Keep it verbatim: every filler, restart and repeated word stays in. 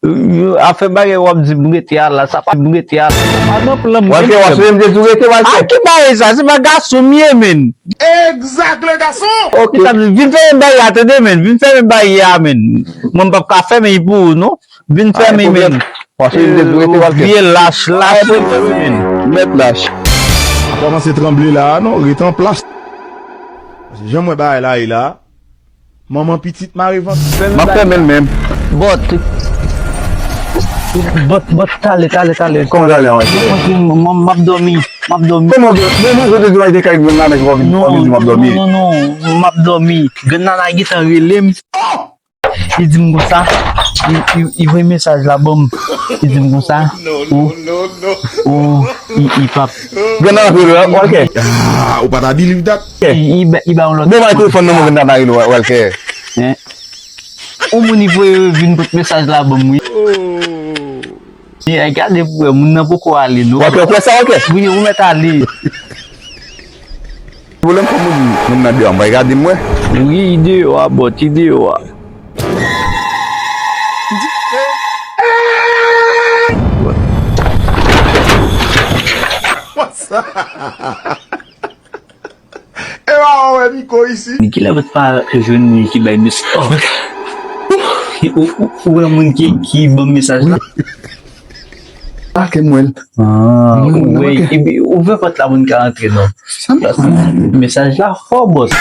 Afè bagay w ap di m rete a la, sa pa m rete a la, sa pa nan plan m. Walke, w ap sou M J tou rete, Walke. A ki bagay sa? Se pa gason m ye, men. Exact, le garçon. Ok. Vin fèmen bagay a, tande, men. Vin fèmen bagay a, men. Mwen, m p ap ka fèmen li pou ou, non. Vin fèmen, men. W ap sou M J tou rete, Walke. Vye lach, lach, men. Mèt lach. Kòmanse tranble la, non, rete an plas. Jan m wè bagay la ye la. Manman pitit mare vant. M ap fèmen l menm. But, but, but, talè, talè, talè. Kòman talè, an? M, m, m ap dòmi, m ap dòmi. Kòman w dòmi? Men mwen, jodi a, te kay grenn la, men w ap vin, w ap vin di m ap dòmi. Non, non, non, m ap dòmi. Grenn la, la gentan rele m. Li di m konsa, li, li, li voye mesaj la ban m. Li di m konsa, ou, ou, i, i p ap. Grenn la, la rele w, ok. Ah, ou pa ta believe that. I, i, ba- i ba yon lòt. Bon, bay telefòn nan mwen, Grenn la, la rele w, Walke. Hein? Yon moun li voye vin pot mesaj la ban m, wi. Wi, ay gade pou wè, moun nan poko ale, non. W ap fè sa, ok? Wi, ou mèt ale. Pwoblèm fò moun, moun nan deyò, m pa gade m wè. Wi, i deyò a, but, i deyò a. What's up? E pa wè Miko isi. Kilè w pa jwenn moun ki bay mesaj? Ou, ou, ou wè moun ki, ki ban mesaj la? Pa ke mwen. Ah, ou wè, epi ouvè pòt la moun ka antre non. Mesaj la fò, bòs.